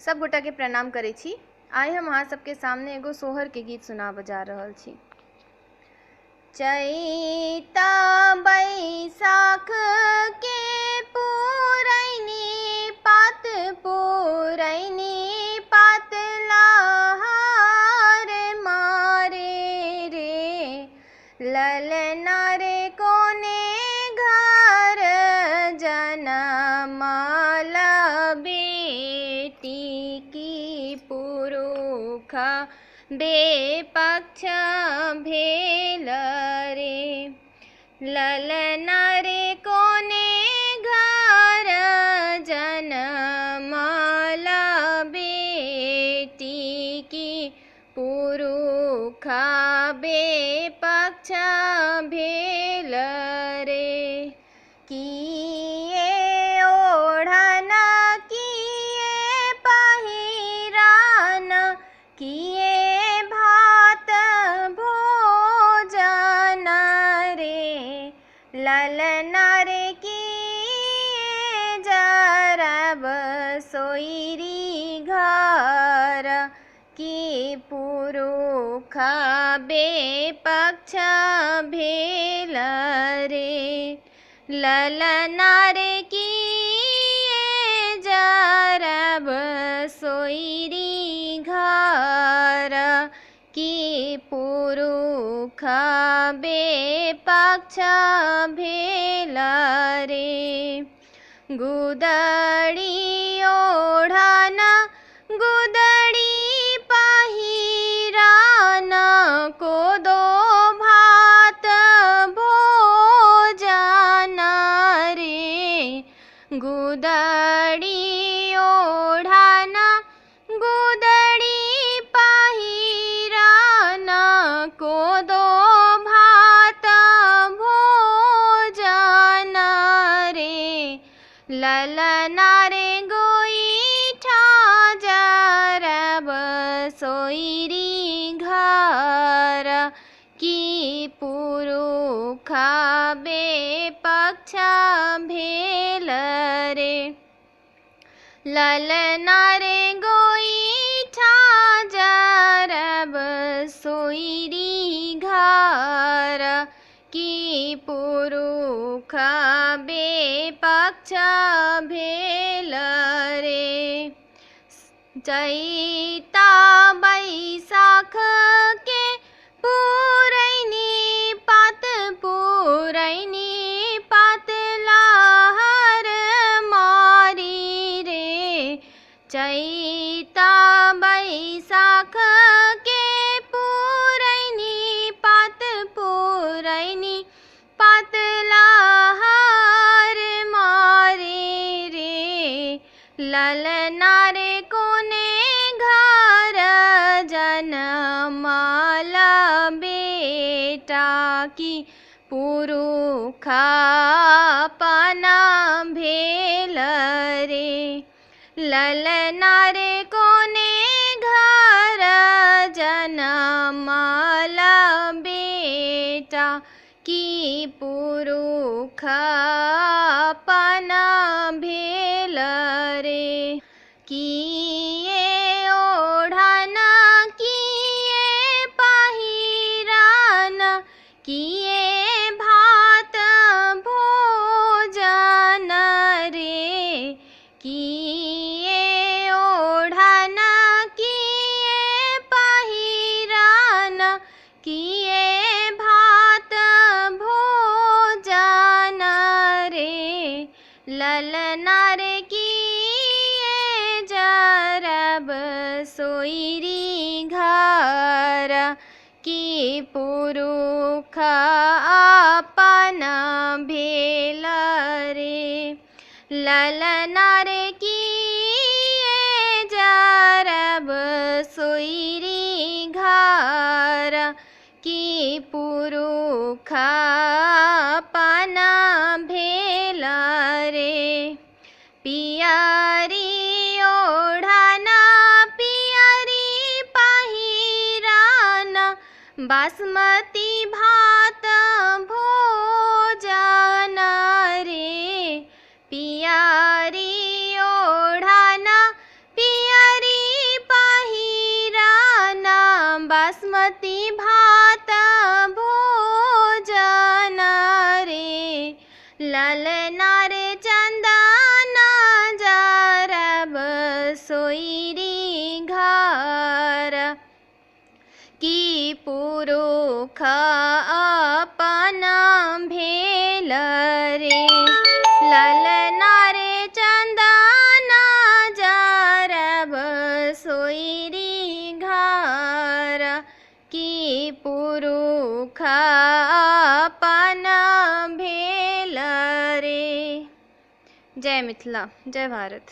सब गोटा के प्रणाम करै छी। आइ हम अहाँ सबके सामने एगो सोहर के गीत सुनाबऽ जा रहल छी। चैता बैसाख के पुरैनी पात, पुरैनी पात लहार मारे रे, ललना रे कोने घर जनमाल बेटी की पुरुख बेपक्ष भेल रे, ललना रे कोने घर जनमाल बेटी की पुरुख बेपक्ष भेल रे। किए ओढ़न किए पहिरान किए भात भोजन रे, ललना रे किए जरब सोइरी घर की पुरुख बेपक्ष भेल रे, ललना रे किए जरब सोइरी घर की पुरुख बेपक्ष भेल रे। गुदड़ी ओढ़न गुदड़ी पहिरान कोदो भात भोजन रे, गुदड़ी ओढ़न गुदड़ी पहिरान कोदो भात भोजन रे, ललना रे गोइठा जरब सोइरी घर की पुरुख बेपक्ष भेल रे, ललना रे गोइठा जरब सोइरी घर की पुरुख बेपक्ष भेल रे। चैता बैसाख के पुरैनी पात, पुरैनी पात लहर मारी रे, चैता बैसाख के पुरैनी पात, पुरैनी पात लहर मारे रे, ललना रे कोने घर जनमाल बेटा की पुरुख अपना भेल रे, ललना रे कोने घर जनमाल बेटा की पुरुख अपना भेल रे। किए ओढ़न किए पहिरान किए भात भोजन रे, किए ओढ़न किए पहिरान किए भात भोजन रे, ललना रे किए जरब सोइरी घर की पुरुख अपना भेल रे, ललना रे किए जरब सोइरी घर की पुरुख अपना भेल रे। पियरी ओढ़न पियरी पहिरान बासमती भात भोजन रे, पियरी ओढ़न पियरी कि पुरुख अपन भेल रे। ललना रे चन्दना जरब सोइरी घर, कि पुरुख अपन भेल रे। जय मिथिला, जय भारत।